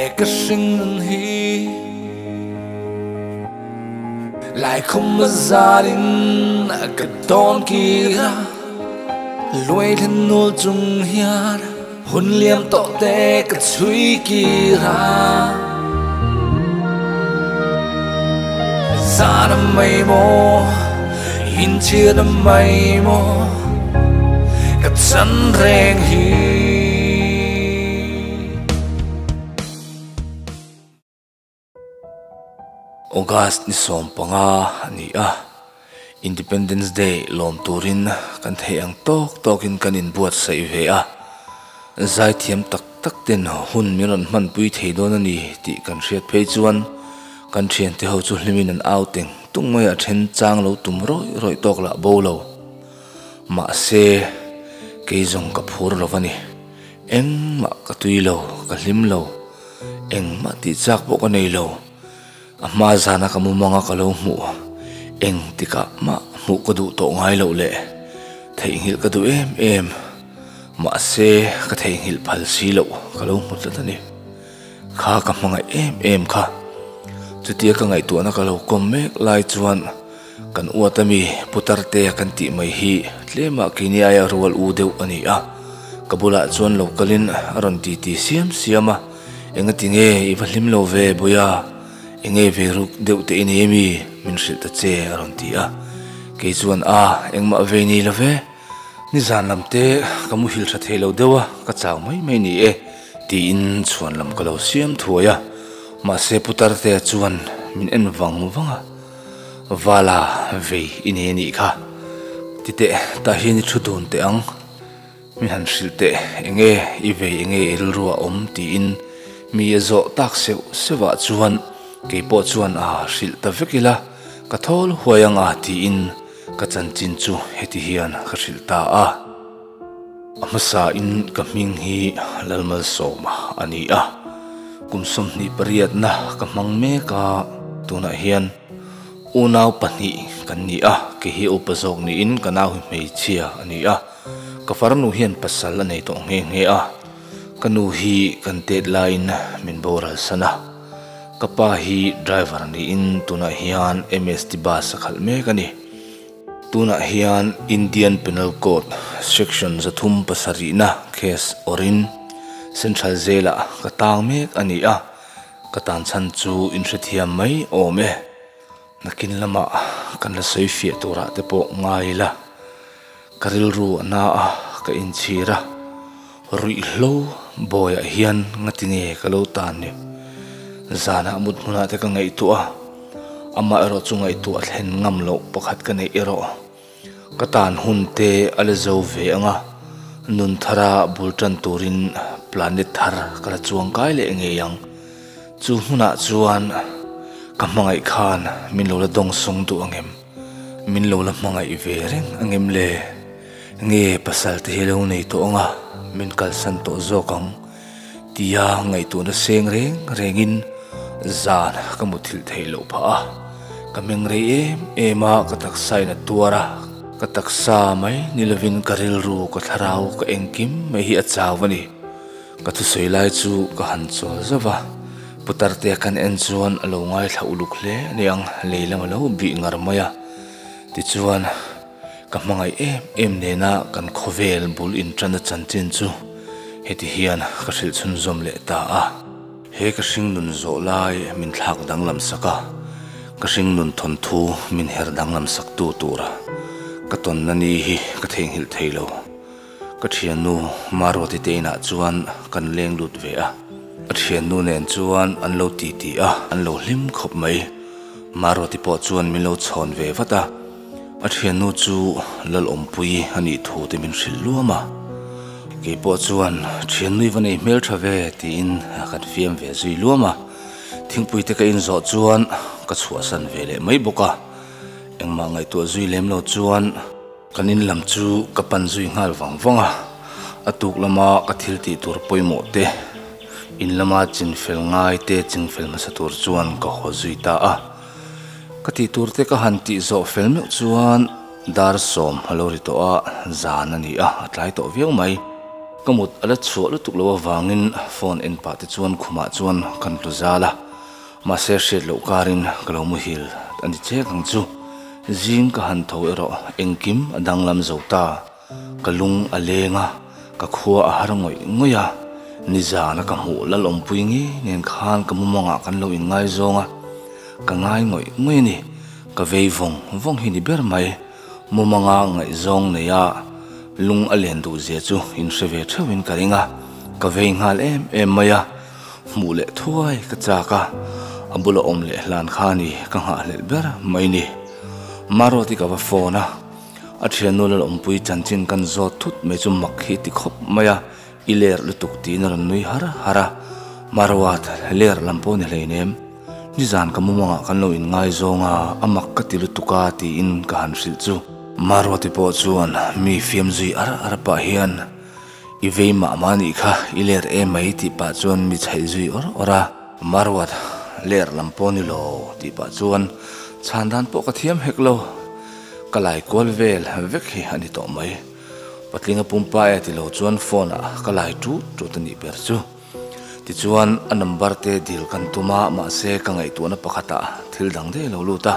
He ka hring nun hi Laikhum a zanin ka dawn kir a Luai thlen nul chung hian hun liam tawh te ka chhui kir a Zan a mai maw inchhir a mai maw ka chan reng hi. August ni 15 a ni a, Independence Day lawm turin kan theih ang tawk tawkin kan inbuatsaih ve a, zaithiam tak tak ten hun min rawn hmanpui thei dawn a ni tih kan hriat phei chuan kan thiante ho chu hlimin an au teng tung mai a then chang lo tum rawih rawih tawk lah bo lo. Mahse, kei zawng ka phur lo va ni. Engmah ka tui lo, ka hlim lo. Engmah tih chak pawh ka nei lo. A hma zana ka mumanga ka lo hmuh, eng tikah mah hmuh ka duh tawh ngai loh leh theihnghilh ka duh em em. Mahse, ka theihnghilh phal si loh ka lo hmu tlat a ni. Kha ka hmangaih em em kha. Chutia ka ngaihtuahna ka lo kawm mek lai chuan kan uat ami putar te kan tih mai hi tlemah keini aia rual u deuh a ni a. Ka bulah chuan lo kalin a rawn ti ti siam siam a, Engati nge i va hlim lo ve Buia, enge ve ruk deuh te i nei ami? Min hrilh ta che a rawn ti a. Kei chuan a, engmah ve nei lo ve. Nizan lam te ka muhil tha thei lo deuh a, ka chau mai mai ni e, tiin chhuan lam ka lo siam thuai a. Mahse Putartea chuan min en vang vang a, Vala vei i nei a nih kha, ti teh tah hian i thu dun teh ang, min han hrilh teh enge i vei enge i rilru a awm tiin mi a zawh tak seuh seuh ah chuan keipawh chuan a hrilh ta vek ila, ka thawl huai ang a tiin Ka chanchin chu heti hian ka hrilh ta a, a hmasa in ka hming hi Lalmalsawma a ni a, kum 28 na ka hmang mek a, tunah hian unau pahnih kan ni a, kei hi upa zawk niin ka nau hi hmeichhia a ni a, ka farnu hian pasal a nei tawh nghe nghe a, ka nu hi kan tet laiin min boral san a. Ka pa hi driver niin tunah hian MST bus a khalh mek a ni. Tunah hian Indian Penal Code Section 307 na case awrhin Central Jail ah ka tang mek a ni a, ka tan chhan chu inhrethiam mai awm e. Nakin lamah kan la sawi fiah turah te pawh ngai ila, ka rilru a na a, ka inchhir a, ruihhlo bawiah hian ngati nge ka lo tan ni? Zanah mut hmunah te ka ngaihtuah a, amah erawh chu ngaihtuah thlen ngam loh pakhat ka neih erawh ka tan hun te a la zo ve ang a, nun thara bul tan turin planet thar ka la chuang kai leh ngei ang. Chu hmunah chuan ka hmangaih khan min lo la dawng sawng duh ang em? Min lo la hmangaih ve reng ang em le? Nge pasal te hi lo nei tawh ang a, min kalsan tawh zawk ang tia ngaihtuahna seng reng rengin zan ka muthilh theih loh phah a. Ka meng rei em em a, ka taksa in a tuar a, ka taksa mai ni lovin ka rilru, ka thlarau, ka engkim mai hi a chau a ni. Ka thusawi lai chu ka han chawl zauh a, Putartea kan en chuan a lo ngaithla uluk hle a niang, lei lam a lo bih ngar mai a. Tichuan, ka hmangaih em em nena kan khawvel bul inṭana chanchin chu heti hian ka hrilh chhunzawm leh ta a. He ka hringnun zawh lai min thlak danglam sak a, ka hringnun thawnthu min her danglam saktu tura ka tawnna ni hi ka theihnghilh thei lo. Ka thiannu Maruati te inah chuan kan leng lut ve a, a thiannu nen chuan an lo ti ti a, an lo hlim khawp mai. Maruati pawh chuan min lo chhawn ve vat a, a thiannu chu Lalawmpui a nih thu te min hrilh luam a. Kei pawh chuan thiannu i va nei hmel tha ve tiin kan fiam ve zui luam a, thingpui te ka inzawh chuan ka chhuahsan ve leh mai bawk a, engmah ngaihtuah zui lem lo chuan. Kan in lam chu ka pan zui nghal vang vang a, a tuk lama ka thil tih tur pawimawh te, in lama chinfel ngai te chingfel hmasa tur chuan ka haw zui ta a. Ka tih tur te ka han tih zawh fel meuh chuan dar 10 a lo ri tawh a, zan a ni a, a tlai tawh viau mai. Ka mut a la chhuah lutuk loh avangin phone en pah te chuan khumah chuan kan tlu zal a, mahse hriat loh karin ka lo muhil a ni chek ang chu. Zing ka han tho erawh engkim a danglam zo ta. Ka lung a leng a, ka khua a har ngawih ngawih a, nizana ka hmuh lal awmpui ngei nen khan ka mumangah kan lo inngaizawng a, ka ngai ngawih ngawih a ni. Ka vei vawng vawng hi ni ber mai. Mumanga ngaihzawng neia lung a len duh zia chu in hre ve theuhin ka ring a, ka vei nghal em em mai a, hmuh leh thuai ka chak a, a bula awm leh hlan kha ni ka nghahhlelh ber mai ni. Maruati ka va phone a, a thiannu Lalawmpui chanchin kan zawt thut mai chu mak hi ti khawp mai a, I ler lutuk tiin a rawn nui har har a, Maruat ler lam pawh ni hleinem. Nizan ka mumangah kan lo inngaizawng a, a mak ka ti lutuk a tiin ka han hrilh chu. Maruati pawh chuan mi fiam zui ar ar pah hian, I vei mah mah nih kha, i ler em mai tih pah chuan mi chhaih zui awr awr a. Maruat, ler lam pawh ni lo tih pah chuan chhan dan pawh ka thiam hek lo, ka lai kual vel vek hi a ni tawh mai. Patlinga pumpa e ti lo chuan phone ah ka lai tut tut a nih ber chu. Tichuan a number te dil kan tum a, mahse ka ngaihtuahna pakhatah thil dang daih a lo lut a.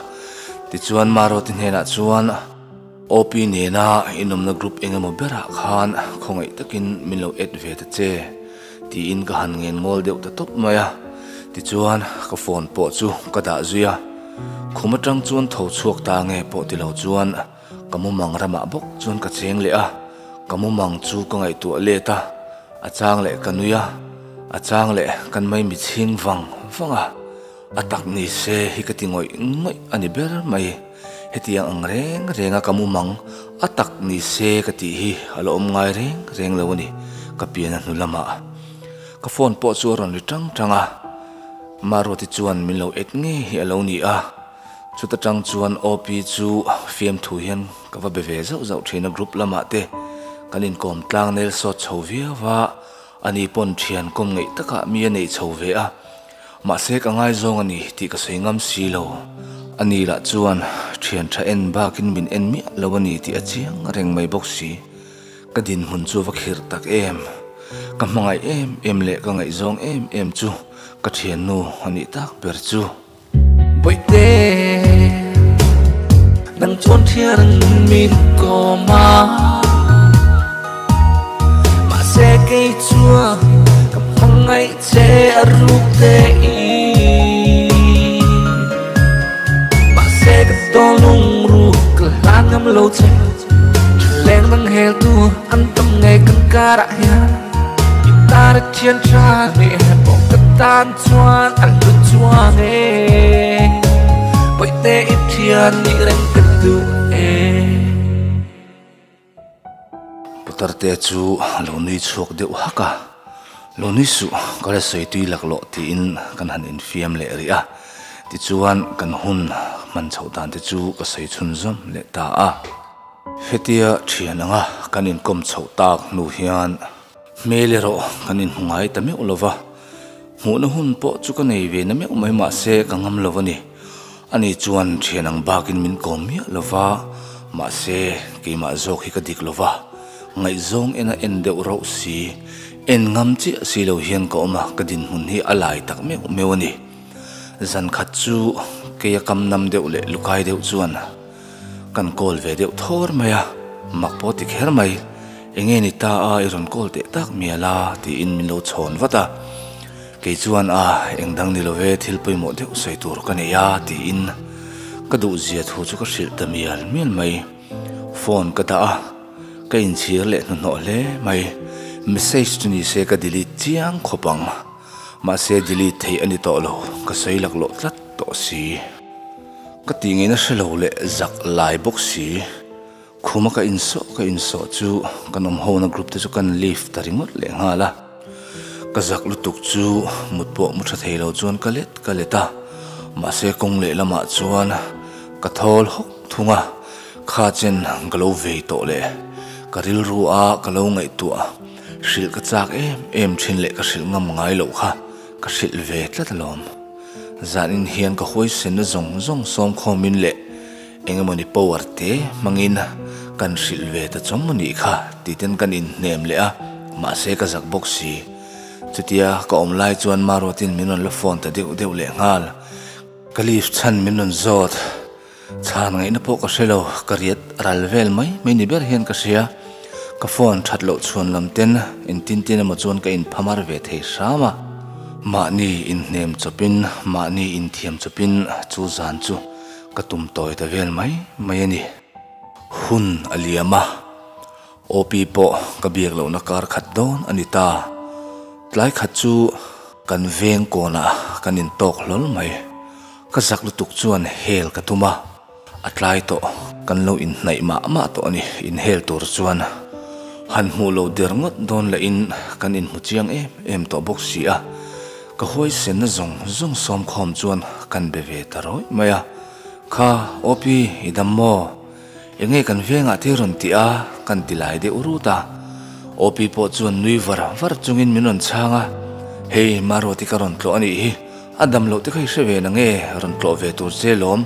Tichuan Maruati hnenah chuan OP nena inawmna group eng emaw berah khan khawngaih takin min lo add ve ta che tiin ka han ngen ngawl deuh ta tawp mai a. Tichuan ka phone pawh chu ka dah zui a, khum atang chuan tho chhuak ta nge pawh ti lo chuan Ka mumang ramah bawk chuan ka cheng leh a, ka mumang chu ka ngaihtuah let a, a chang leh ka nui a, a chang leh kan mai mi chhing vang vang a, a tak ni se hi ka ti ngawih ngawih a ni ber mai. Hetiang ang reng reng a ka mumang a tak ni se ka tih hi a la awm ngai reng reng lo a ni, ka pian a hnu lamah. Ka phone pawh chu a rawn ri tang tang a, Maruati chuan min lo et ngei hi a lo ni a. Chuta tang chuan OP chu fiamthu hian ka va be ve zauh zauh thin a, group lamah te kan inkawm tlang nel sawt chho viau a, ani pawn thian kawm ngeih takah mi a neih chho ve a, mahse ka ngaizawng a ni tih ka sawi ngam si lo. Ani lah chuan thian tha en bakin min en miah lo a ni tih a chiang reng mai bawk si. Ka dinhmun chu va khirh tak em? Ka hmangaih em em leh ka ngaihzawng em em chu ka thiannu a nih tak ber chu. Bawihte, nang chuan thian min kawm a, mahse kei chuan ka hmangaih che a ruk te in. Mahse ka tawn lungru ka hlan ngam lo che, thaleng nang hel tu an tam ngei kan karah hian. I tan a thian tha nih pawh ka tan Chuan a hlu chuang e, Bawihte i thian nih reng ka duh e. Putarte chu a lo nui chhuak deuh hak a, Lo nui suh, ka la sawi tui laklawh tiin kan han infiam leh rih a. Tichuan kan hun hman chhoh dan te chu ka sawi chhunzawm leh ta a. Hetia thian anga kan inkawm chhoh tak hnu hian Hmel erawh kan inhmu ngai ta meuh lo va, hmuhna hun pawh chu ka nei ve na meuh mai mahse ka ngam lo a ni. Ani chuan thian ang bakin min kawm miah lo va, mahse keimah zawk hi ka dik lo va, ngaihzawng en a en deuh rauh si, en ngam chiah si lo hian ka awm a, ka dinhmun hi a lai tak meuh meuh a ni. Zan khat chu kei a kam nam deuh leh lukai deuh chuan Kan call ve deuh thawr mai a, mak pawh ti kher mai, enge ni ta a i rawn call teh tak mial a tiin min lo chhawn vat a, kei chuan a eng dang ni love thil pawimawh deuh sawi tur ka nei a tiin ka duh zia thu chu ka hrilh ta mial mial mai, phone ka dah a, ka inchhir leh hnuhnawh hle mai, message chu ni se ka delete chiang khawp ang, mahse delete theih a ni tawh lo, ka sawi laklawh tlat tawh si. Ka tih ngeina hre lo leh zak lai bawk si. Khuma ka insawh ka insawh chu kan awm hona group te chu kan leave ta ringawt leh nghal a. Ka zak lutuk chu mut pawh mu tha thei lo chuan ka let ka let a. Mahse kawng leh lamah chuan ka thawl hawk thung a. Kha chen ka lo vei tawh leh ka rilru a ka lo ngaihtuah hrilh ka chak em em thin leh ka hrilh ngam ngai loh kha ka hrilh ve tlat alawm. Zanin hian ka huaisenna zawng zawng sawmkhawmin leh eng emawni power te hmangin kan hrilh ve ta chawm anih kha tih ten kan inhnem leh a. Mahse ka zak bawk si. Chutia ka awm lai chuan Maruatin min rawn la phone ta deuh deuh leh nghal. Ka leave chhan min rawn zawt. Chhan ngaihna pawh ka hre lo, ka riat ral vel mai mai ni ber hian ka hria. Ka phone that loh chhuan lam ten engtin tin emaw chuan ka inphamar ve thei hram a. Mahni inhnem chawpin, mahni inthiam chawpin chu zan chu ka tum tawi ta vel mai mai a ni. Hun a liam a, OP pawh ka biak lohna kar khat dawn a ni ta. Tlai khat chu kan veng kawnah kan intawk hlawl mai. Ka zak lutuk chuan hel ka tum a, a tlai tawh, kan lo inhnaih mah mah tawh a ni, inhel tur chuan han hmuh loh der ngawt dawn lahin kan inhmu chiang em em tawh bawk si a, ka huaisenna zawng zawng sawmkhawm chuan kan be ve ta rawih mai a, Kha, Opi, i dam maw? Enge kan vengah te rawn ti a, kan ti lai deuh rut a. Opi pawh chuan nui var var chungin min rawn chhang a, Hei Maruati ka rawn tlawh a nih hi, a dam loh te kha i hre ve na nge rawn tlawh ve tur che lawm?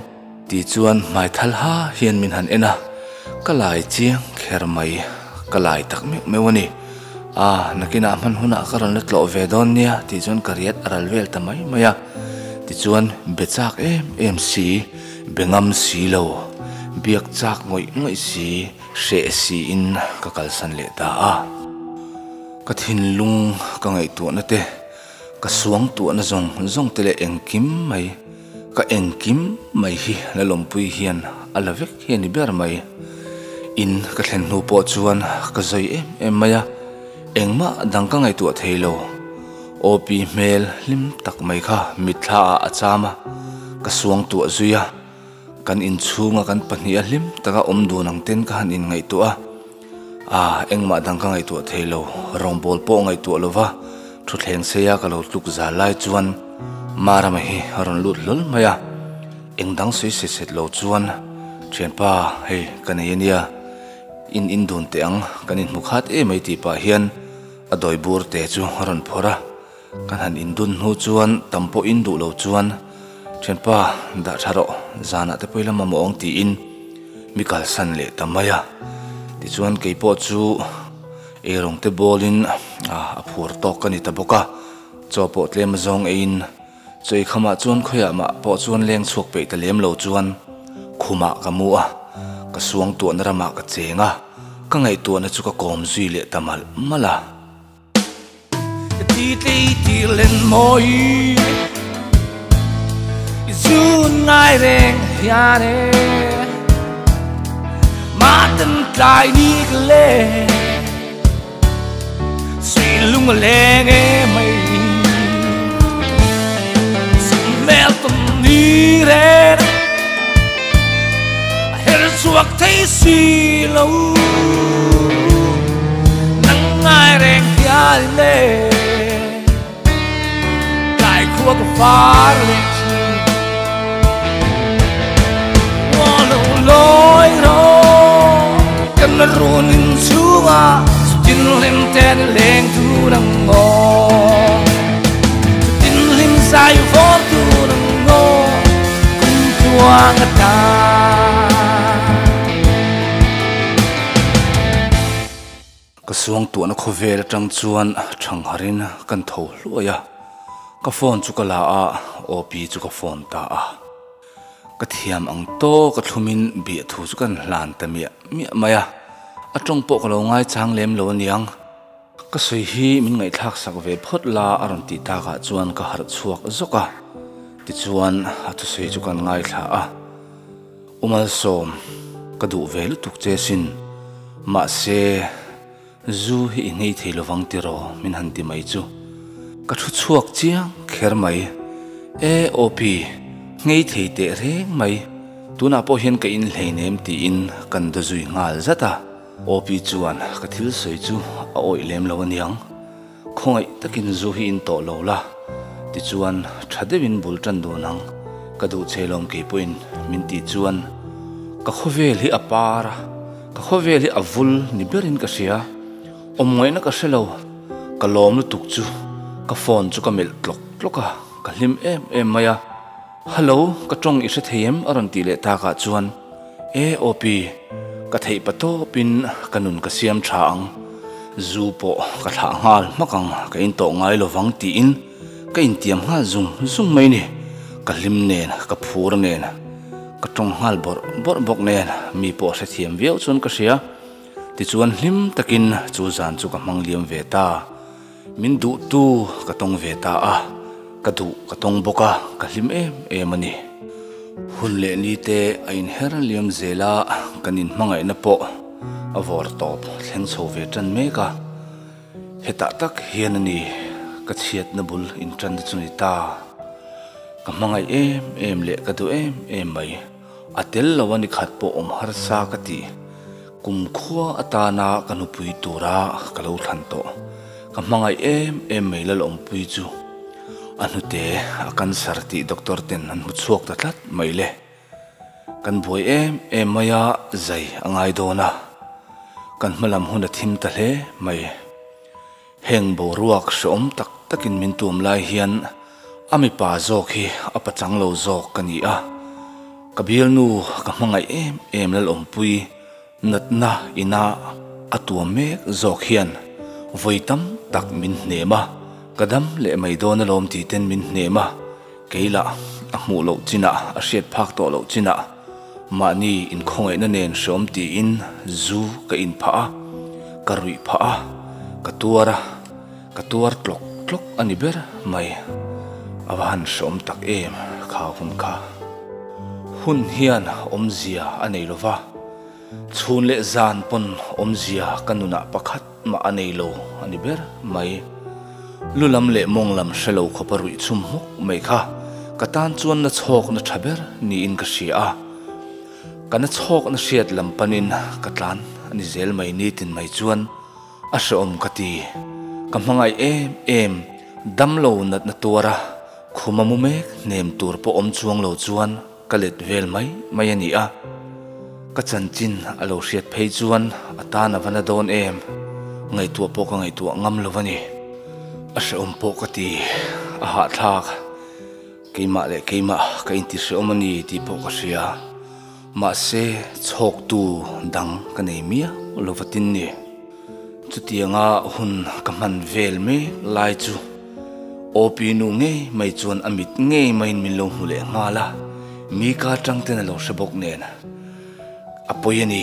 Ti chuan hmai thal ha hian min han en a, ka lai chiang kher mai, ka lai tak meuh meuh a ni. A, nakinah hman hunah ka rawn la tlawh ve dawn nia tih chuan ka riat a ral vel ta mai mai a. Tichuan be chak em em si. Be ngam si lo, biak chak ngawih ngawih si, hreh siin ka kalsan leh ta a. Ka thinlung ka ngaihtuahna te, ka suangtuahna zawng zawng te leh engkim mai, ka engkim mai hi la lawmpui hian a la vek hi a ni ber mai. In ka thlen hnu pawh chuan ka zawi em em mai a, engmah dang ka ngaihtuah thei lo. OP hmel hlim tak mai kha mitthla ah a cham a, ka suangtuah zui a, kan inchhunga kan pahniha hlim taka awm dun ang ten ka han inngaihtuah a, ah engmah dang ka ngaihtuah thei lo, rawngbâwl pawh ngaihtuah lova thutthleng seia ka lo tluk zal lai chuan Marama hi a rawn lut hlawl mai a, eng dang sawi set set lo chuan Thianpa hei ka nei ania, in indun teh ang, kan inhmu khat em mai tih pah hian A dawi bur te chu a rawn phawrh a, kan han indun hnu chuan tam pawh in duh lo chuan Thianpa dah tha rawh, zanah te pawh ila mamawh ang tiin mi kalsan leh ta mai a. Tichuan kei pawh chu eirawng te bawlin a phur tawk ka ni ta bawk a, chaw pawh tlem azawng eiin Chawi khamah chuan khawiah mah pawh chuan leng chhuak peih ta lem lo chuan khumah ka mu a, ka suangtuahna ramah ka cheng a, ka ngaihtuahna chu ka kawm zui leh ta malh malh a. Ti tlei tir len mawi i zun ngai reng hian e mah ten tlai ni ka le. Suy lung a leng e mai Mel tum ni ren A her chhuak thei si lo Nang ngai reng hian le Tlai khua ka far leh thin Ngaw lo lawi rawh Kan run in chhungah Chutin hlim ten i leng dun ang aw Chutin hlim zai vawr dun ang aw Kum tluang atan. Ka suangtuahna khawvel atang chuan thangharin kan tho hluai a, ka phone chu ka la a, OP chu ka phone ta a. Ka thiam ang tawk a thlumin biahthu chu kan hlan ta miah miah mai a, a tawng pawh ka lo ngaichang lem lo aniang. Ka sawi hi min ngaihthlak sak ve phawt la a rawn tih takah chuan ka harh chhuak zawk a, tichuan a thusawi chu kan ngaithla a. U Malsawm, ka duh ve lutuk che sin, mahse zu hi i nghei thei lovang tiraw min han ti mai chu. Ka thu chhuak chiang kher mai. E OP, nghei thei teh reng mai, tunah pawh hian ka inhleinem tiin kan daw zui nghal zat a. OP chuan ka thil sawi chu a awih lem lo aniang. Khawngaih takin zu hi in tawh lo la, tichuan tha deuhin bul tan dun ang, ka duh che lawm kei pawhin min tih chuan ka khawvel hi a par a, ka khawvel hi a vul ni berin ka hria, awm ngaihna ka hre lo, ka lawm lutuk chu ka phone chu ka melh tlawk tlawk a, ka hlim em em mai a, Hello, ka tawng i hre thei em? a rawn tih leh takah chuan E OP, ka theih pa tawpin ka nun ka siam tha ang. Zu pawh ka thlah nghal hmak ang, ka in tawh ngai lovang tiin ka intiam nghal zung zung mai ni. Ka hlim nen, ka phur nen, ka tawng nghal bawrh bawrh bawk nen mi pawh hrethiam viau chuan ka hria. Tichuan hlim takin chu zan chu ka hmang liam ve ta. Min duhtu ka tawng ve ta a, ka duh ka tawng bawk a, ka hlim em em a ni. Hun leh ni te a inher liam zel a, kan inhmangaihna pawh a vawr tawp thleng chho ve tan mek a. Hetah tak hian a ni ka chhiatna bul intan te chu ni ta. Ka hmangaih em em leh ka duh em em mai. A tel lo a ni khat pawh awm harsa ka ti. Kum khua atana ka nupui tura ka lo thlan tawh. Ka hmangaih em em mai Lalawmpui chu a hnute a cancer tih doctor ten an hmu chhuak ta tlat mai le. Kan buai em em mai a, zai a ngai dawn a. Kan hmalam hun a thim ta hle mai. Heng boruak hreawm tak takin min tuam lai hian a mipa zawk hi a pachang lo zawk ka ni a. Ka bialnu ka hmangaih em em Lalawmpui natna ina a tuam mek zawk hian vawi tam tak min hnem a, ka dam leh mai dawn alawm tih ten min hnem a, kei lah a hmuh loh chinah a hriat phak tawh loh chinah mahni inkhawngaihna nen hreawm tiin zu ka in phah a, ka ruih phah a, ka tuar a, ka tuar tlawk tlawk a ni ber mai. A va han hreawm tak em kha hun kha. Hun hian awmzia a nei lo va, chhun leh zan pawn awmzia ka nunah pakhat mah a nei lo a ni ber mai. Lu lam leh mawng lam hre lo khawp a ruih chhum hmuk mai kha ka tan chuan na chhawkna tha ber niin ka hria a. Ka na chhawkna hriat lam panin ka tlan a ni zel mai nitin mai chuan A hreawm ka ti. Ka hmangaih em em, damlo natna tuara khuma mu mek hnem tur pawh awm chuang lo chuan ka let vel mai mai a ni a. Ka chanchin a lo hriat phei chuan a tan a va na dawn em, ngaihtuah pawh ka ngaihtuah ngam lo a ni. A hreawm pawh ka ti, a hahthlak. Keimah leh keimah ka inti hreawm a ni tih pawh ka hria. Mahse, chhawktu dang ka nei miau lo va tin ni. Chutianga hun ka hman vel mek lai chu OP nu ngei mai chuan a mit ngei maiin min lo hmu leh nghal a, mi ka tang ten a lo hre bawk nen. A pawi a ni,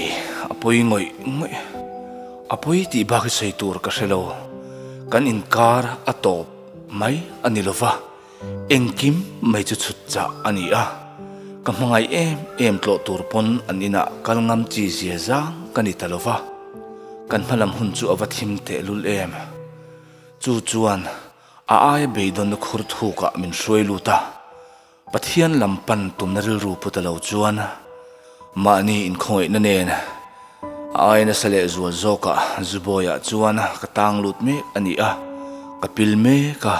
a pawi ngawih ngawih. A pawi tih bak hi sawi tur ka hre lo. Kan inkar a tawp mai a ni lo va. Engkim mai chu chhut chah a ni a, ka hmangaih em em tlawh tur pawn an inah kal ngam chi zia zang ka ni ta lo va, kan hmalam hun chu a va thim tehlul em. Chu chuan a aia beidawnna khur thukah min hruai lut a, Pathian lam pan tumna rilru pu ta lo chuan mahni inkhawngaihna nen a aia nasa leh zual zawkah Zubawiah chuan ka tang lut mek a ni a, ka pil mek a.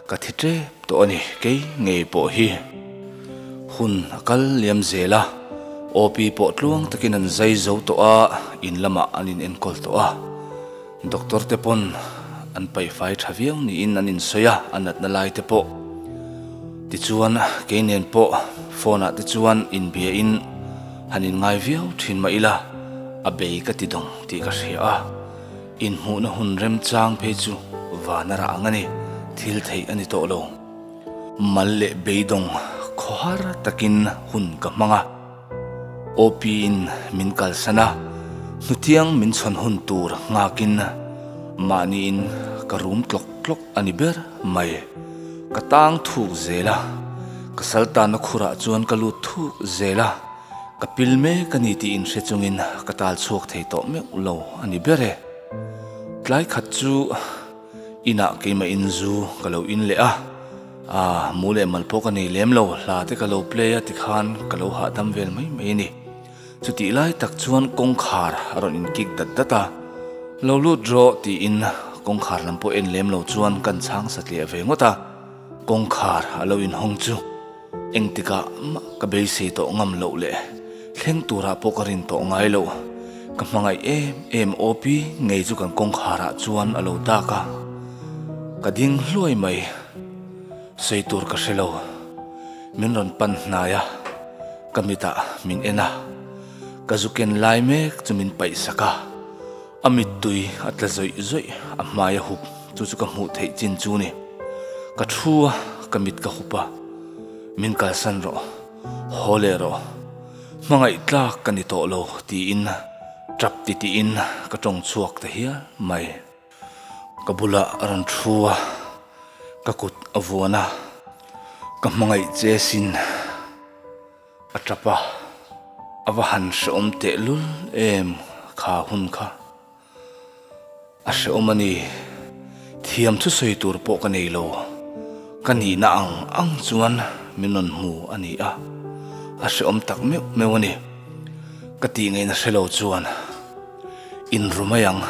Ka thi tep tawh a ni, kei ngei pawh hi. Hun a kal liam zel a, OP pawh tluang takin an zai zo tawh a, in lamah an in enkawl tawh a. Doctor te pawn an paihfai tha viau niin an insawi a, a natna lai te pawh. Tichuan, kei nen pawh phone ah te chuan inbia in han inngai viau thin mah ila, a bei ka ti dawng tih ka hria a. Inhmuhna hun remchang phei chu van a rah ang a ni, thil theih a ni tawh lo. Mal leh beidawng khawhar takin hun ka hmang a, OP-in min kalsan a, hnutiang min chhawn hun tur nghakin mahniin ka rum tlawk tlawk a ni ber mai. Ka tang thuk zel a, ka saltanna khurah chuan ka lut thuk zel a. Ka pil mek a ni tih inhre chungin ka tal chhuak thei tawh meuh lo a ni ber e. Tlai khat chu inah keimah in zu ka lo in leh a, aa mu leh mal pawh ka nei lem lo, hla te ka lo play a tikhan ka lo hahdam vel mai mai a ni. Chutih lai tak chuan kawngkhar a rawn inkik dat dat a, Lo lut rawh tiin kawngkhar lam pawh en lem lo chuan kan chhang satliah ve ngawt a, kawngkhar a lo inhawng chu. Engtikah mah ka beisei tawh ngam loh leh thleng turah pawh ka rin tawh ngai loh. Ka hmangaih em em OP ngei chu kan kawngkharah chuan a lo dak a, ka ding hluai mai. Sawi tur ka hre lo. Min rawn pan hnai a, ka mitah min en a, ka zu ken lai mek chu min paih sak a. A mittui a tla zawih zawih, a hmai a hup, chu chu ka hmuh theih chin chu ni. Ka thu a, ka mit ka hup a, Min kalsan rawh, haw leh rawh, hmangaih tlak ka ni tawh lo tiin tap titiin ka tawng chhuak ta hial mai. Ka bulah a rawn thu a, ka kut a vuan a, ka hmangaih che sin. A tap a, a va han hrehawm tehlul em kha hun kha. A hrehawm a ni, thiam chu sawi tur pawh ka nei lo. Ka nihna ang ang chuan min rawn hmu a ni a, a hrehawm tak meuh meuh a ni. Ka tih ngaihna hre lo chuan inru mai ang,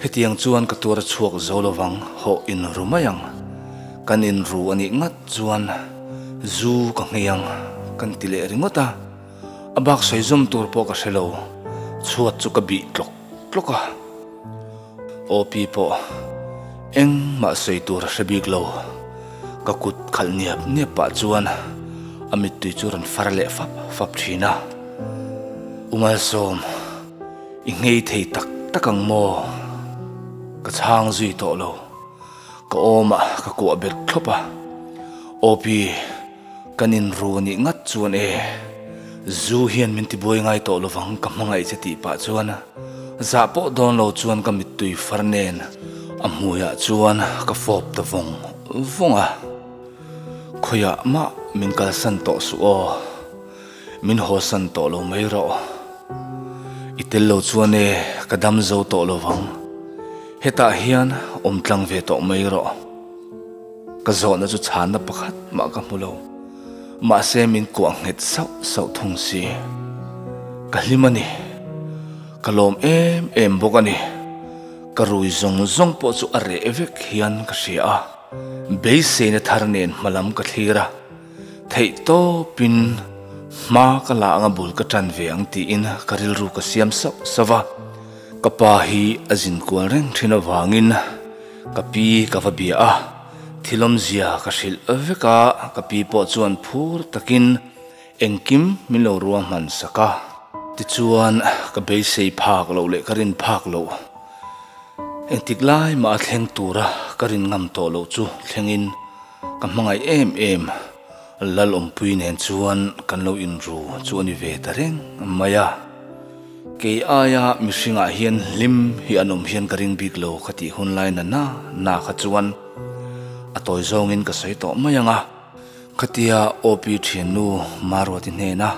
hetiang chuan ka tuar a chhuak zo lovang, hawh inru mai ang. Kan inru a nih ngat chuan zu ka nghei ang kan ti leh ringawt a, a bak sawi zawm tur pawh ka hre lo, chhuat chu ka bih tlawk tlawk a. OP pawh engmah sawi tur a hre bik lo, ka kut khalh niap niap pah chuan a mittui chu rawn far leh fap fap thin a. U Malsawm, i nghei thei tak tak ang maw? Ka chhang zui tawh lo. Ka awmah ka kuah bet thlawp a, OP, kan inru anih ngat chuan e, zu hian min tibuai ngai tawh lovang ka hmangaih che tih pah chuan zah pawh dawn lo chuan ka mittui far nen a hmuiah chuan ka fawp ta vawng vawng a, khawiah mah min kalsan tawh suh aw, min hawsan tawh lo mai rawh. I tel lo chuan e, ka dam zo tawh lovang. Hetah hian awm tlang ve tawh mai rawh. Ka zawhna chu chhanna pakhat mah ka hmu lo. Mahse min kuah nghet sauh sauh thung si. Ka hlim a ni. Ka lawm em em bawk a ni. Ka rui zawng zawng pawh chu a reh vek hian ka hria a. Beiseina thar nen hmalam ka thlir a. Theih tawpin hma ka la anga bul ka tan ve ang tiin ka rilru ka siam sauh sauh a. Ka pa hi a zin kual reng thin avangin ka pi ka va bia a, thil awmzia ka hrilh vek a, ka pi pawh chuan phur takin engkim min lo ruahman sak a. Tichuan ka beisei phak loh leh ka rin phak loh engtik lai mah a thleng tura ka rin ngam tawh loh chu thlengin Ka hmangaih em em, Lalawmpui nen chuan kan lo inru chu a ni ve ta reng mai a. Kei aia mihringah hian hlim hi an awm hian ka ring bik lo ka tih hun lai na na na kha chuan a tawi zawngin ka sawi tawh mai ang a. Khatia OP thiannu Maruati hnena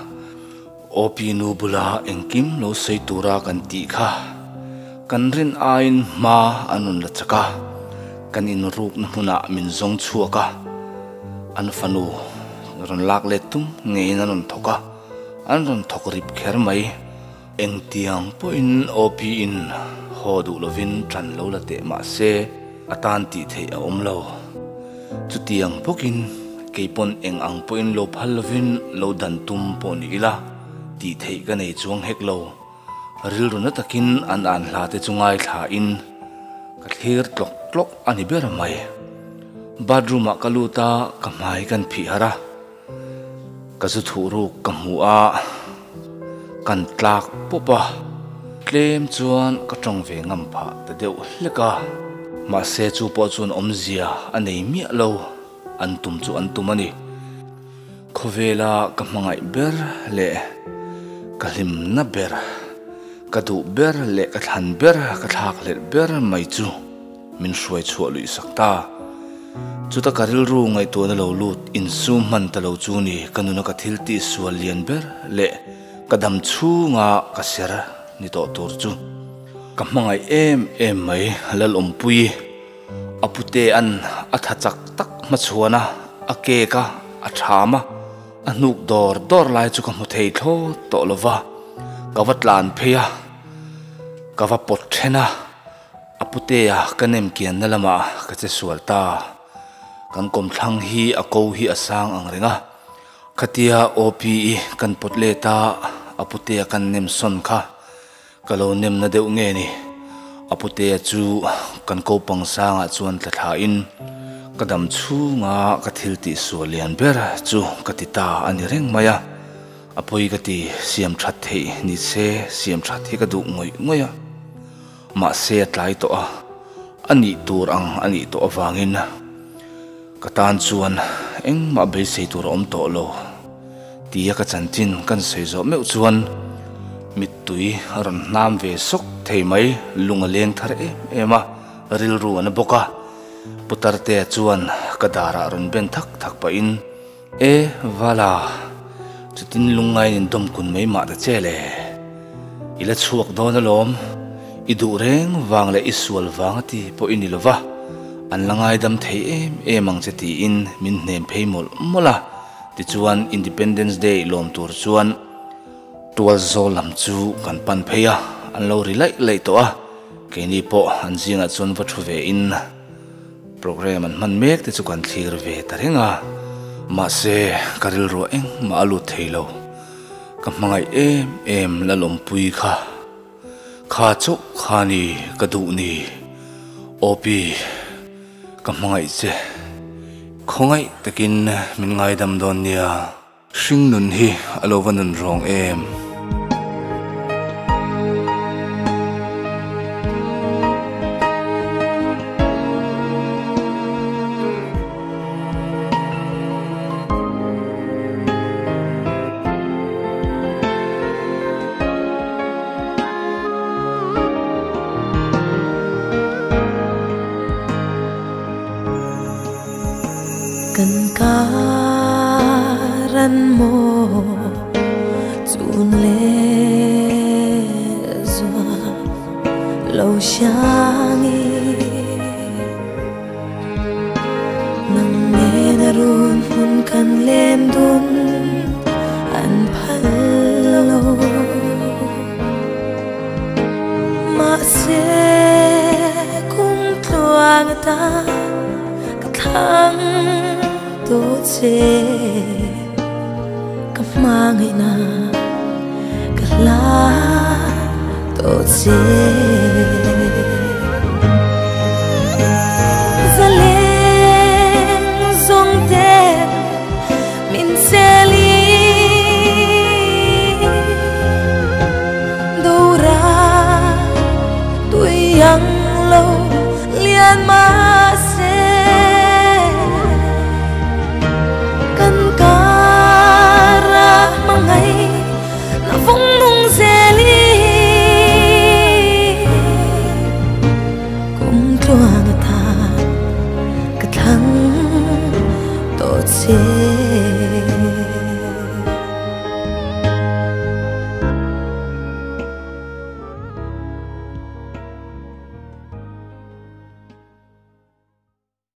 OP nu bula engkim lo sawi tura kan tih kha kan rin aiin hma an rawn la chak a, kan inrukna hmunah min zawng chhuak a, an fanu rawn lak let tum ngeiin an rawn thawk a, an rawn thawk rip kher mai. Engtiang pawhin OP in haw duh lovin ṭan lo la teh mah se a tan tih theih a awm lo. Chutiang bawkin kei pawn eng ang pawhin lo phal lovin lo dan tum pawh ni ila tih theih ka nei chuang hek lo. Rilru na takin an an hla te chu ngaithlain ka thlir tlawk tlawk a ni ber mai. Bathroom ah ka lut a, ka hmai kan phih harh a. Ka zu thuh ruk ka hmu a, kan tlak pawp a, tlem chuan ka tawng ve ngam phah ta deuh hlek a, mahse chu pawh chuan awmzia a nei miah lo, an tum chu an tum a ni. Khawvela ka hmangaih ber leh ka hlimna ber, ka duh ber leh ka thlan ber, ka thlak hlelh ber mai chu. Min hruai chhuah luih sak ta. Chuta ka rilru ngaihtuahna lo lut insum hman ta lo chu ni ka nuna ka thil tih sual lian ber leh ka dam chhunga ka ser ni tawh tur chu. Ka hmangaih em em mai Lalawmpuii a putea'n a tha chak tak hmachhuana a cake a a tham a, a hnuk dawr dawr lai chu ka hmu thei thlawt tawh lova, ka va tlan phei a, ka va pawt then a. A putea ka nem kianna lamah ka che sual ta. Kan kawmthlang hi a ko hi a sang ang reng a. Khatia OPE kan pawt let a, a putea kan nem sawn kha ka lo nem na deuh nge ni. A putea chu kan ko pang sangah chuan tla thlain ka dam chhunga ka thil tih sual lian ber chu ka ti ta a ni reng mai a. A pawi ka ti, siam that theih ni se siam that hi ka duh ngawih ngawih a. Mahse a tlai tawh a, a nih tur ang a nih tawh avangin ka tan chuan engmah beisei tur a awm tawh lo tia ka chanchin kan sawi zawh meuh chuan mittui a rawn hnam ve sawk thei mai, lung a leng thar em em a, rilru a na bawk a. Putartea chuan ka darah rawn ben thak thak pahin, E Vala, chutin lungngain in dawm kun mai mah ta che le. I la chhuak dawn alawm, i duh reng vang leh i sual vang a ti pawh i ni lo va, an la ngaidam thei em em ang che tiin min hnem phei mawlh mawlh a. Tichuan Independence Day lawm tur chuan tual zawl lam chu kan pan phei a, an lo ri laih laih tawh a, keini pawh an zingah chuan va thu ve in. Programme an hman mek te chu kan thlir ve ta reng a, mahse ka rilruah engmah a lut thei lo. Ka hmangaih em em Lalawmpui kha, kha chauh kha ni ka duh ni. Awpi, ka hmangaih che. Khawngaih takin min ngaidam dawn nia. Hring nun hi a lo va nun rawng em? Kan kar an maw chun leh zua lo hriangi Nang nen a run hmun kan len dun an phal lo Mahse kum tluang ata ka thlang tawh che Ka hmangaihna ka hlan tawh che.